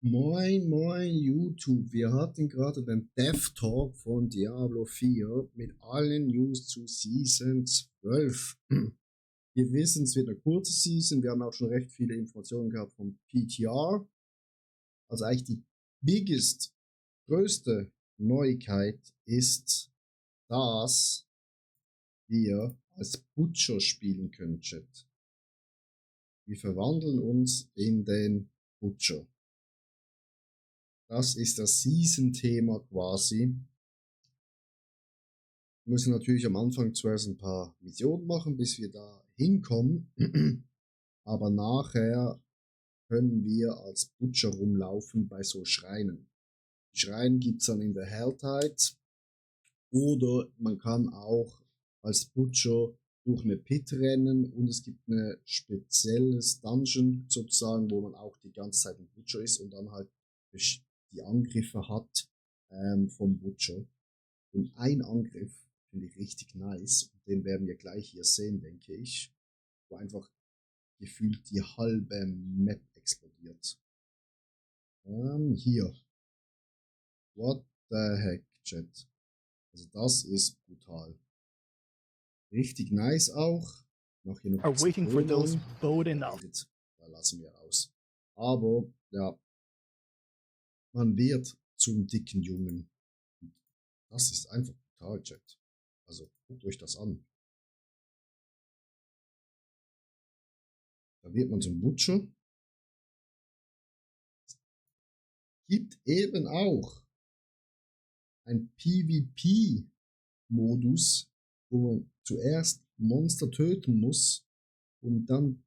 Moin, moin, YouTube. Wir hatten gerade den Dev Talk von Diablo 4 mit allen News zu Season 12. Wir wissen, es wird eine kurze Season. Wir haben auch schon recht viele Informationen gehabt vom PTR. Also eigentlich die größte Neuigkeit ist, dass wir als Butcher spielen können, Chat. Wir verwandeln uns in den Butcher. Das ist das Season-Thema quasi. Wir müssen natürlich am Anfang zuerst ein paar Missionen machen, bis wir da hinkommen. Aber nachher können wir als Butcher rumlaufen bei so Schreinen. Die Schreine gibt es dann in der Helltide. Oder man kann auch als Butcher durch eine Pit rennen und es gibt ein spezielles Dungeon sozusagen, wo man auch die ganze Zeit ein Butcher ist und dann halt die Angriffe hat vom Butcher. Und ein Angriff finde ich richtig nice, den werden wir gleich hier sehen, denke ich, wo einfach gefühlt die halbe Map explodiert. Hier. What the heck, Chat. Also das ist brutal. Richtig nice auch. Noch hier noch Are waiting for those Bowden up. Da lassen wir raus. Aber ja, man wird zum dicken Jungen. Das ist einfach brutal, Chat. Also guckt euch das an. Da wird man zum Butcher. Gibt eben auch ein PvP-Modus, wo man zuerst Monster töten muss und dann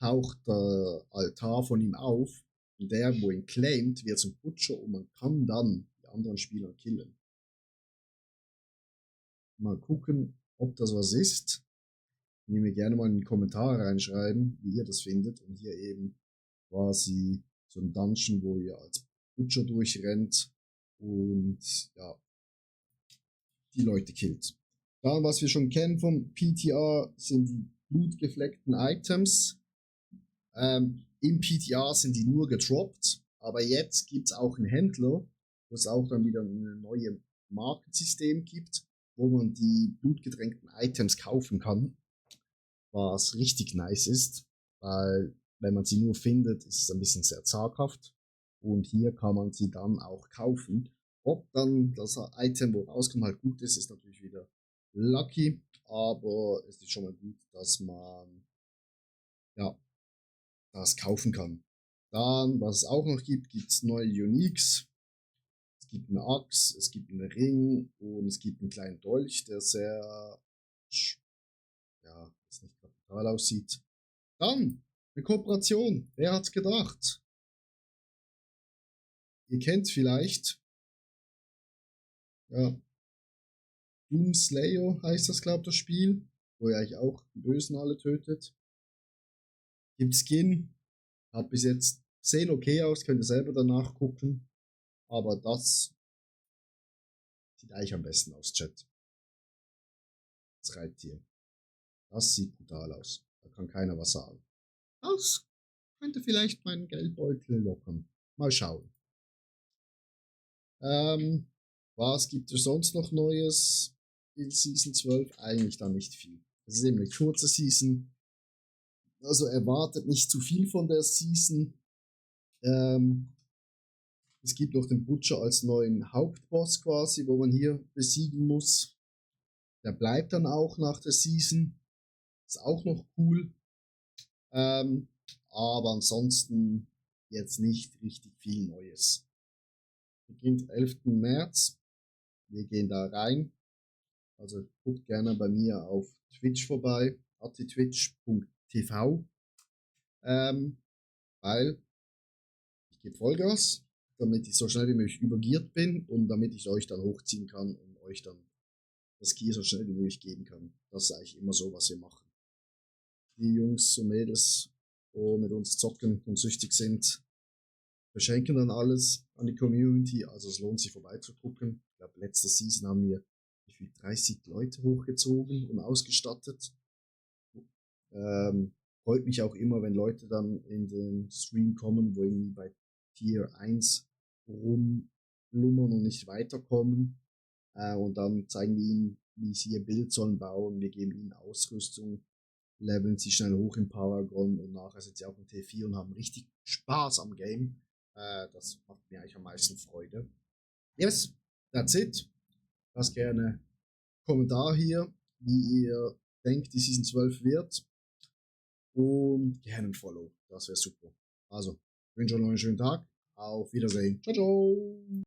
taucht der Altar von ihm auf und der, wo ihn claimt, wird zum Butcher und man kann dann die anderen Spieler killen. Mal gucken, ob das was ist. Ihr mir gerne mal in die Kommentare reinschreiben, wie ihr das findet. Und hier eben quasi so ein Dungeon, wo ihr als Butcher durchrennt und ja, die Leute killt. Dann, was wir schon kennen vom PTR, sind die blutgefleckten Items. Im PTR sind die nur gedroppt, aber jetzt gibt es auch einen Händler, wo es auch dann wieder ein neues Markensystem gibt, wo man die blutgetränkten Items kaufen kann, was richtig nice ist, weil wenn man sie nur findet, ist es ein bisschen sehr zaghaft und hier kann man sie dann auch kaufen. Ob dann das Item, wo rauskommt, halt gut ist, ist natürlich wieder lucky, aber es ist schon mal gut, dass man ja das kaufen kann. Dann, was es auch noch gibt, gibt es neue Uniques. Es gibt eine Axt, es gibt einen Ring und es gibt einen kleinen Dolch, der sehr, ja, jetzt nicht kapital aussieht. Dann, eine Kooperation. Wer hat's gedacht? Ihr kennt vielleicht, ja, Doom Slayer heißt das, glaube ich, das Spiel, wo ihr eigentlich auch die Bösen alle tötet. Gibt Skin, hat bis jetzt sehen okay aus, könnt ihr selber danach gucken. Aber das sieht eigentlich am besten aus, Chat. Das Reittier. Das sieht brutal aus. Da kann keiner was sagen. Das könnte vielleicht meinen Geldbeutel lockern. Mal schauen. Was gibt es sonst noch Neues in Season 12? Eigentlich da nicht viel. Es ist eben eine kurze Season. Also erwartet nicht zu viel von der Season. Es gibt noch den Butcher als neuen Hauptboss quasi, wo man hier besiegen muss. Der bleibt dann auch nach der Season. Ist auch noch cool. Aber ansonsten jetzt nicht richtig viel Neues. Beginnt 11. März. Wir gehen da rein. Also guckt gerne bei mir auf Twitch vorbei, attitwitch.tv, weil ich gebe Vollgas, damit ich so schnell wie möglich übergiert bin und damit ich euch dann hochziehen kann und euch dann das Gear so schnell wie möglich geben kann. Das ist eigentlich immer so, was wir machen. Die Jungs und Mädels, die mit uns zocken und süchtig sind, verschenken dann alles an die Community, also es lohnt sich vorbeizugucken. Ich glaube, letzte Season haben wir 30 Leute hochgezogen und ausgestattet. Freut mich auch immer, wenn Leute dann in den Stream kommen, wo irgendwie bei Tier 1 rumlummern und nicht weiterkommen. Und dann zeigen wir ihnen, wie sie ihr Bild sollen bauen. Wir geben ihnen Ausrüstung, leveln sie schnell hoch im Paragon und nachher sind sie auch im T4 und haben richtig Spaß am Game. Das macht mir eigentlich am meisten Freude. Yes, that's it. Lasst gerne einen Kommentar hier, wie ihr denkt, die Season 12 wird. Und gerne ein Follow. Das wäre super. Also, ich wünsche euch noch einen schönen Tag. Auf Wiedersehen. Ciao, ciao.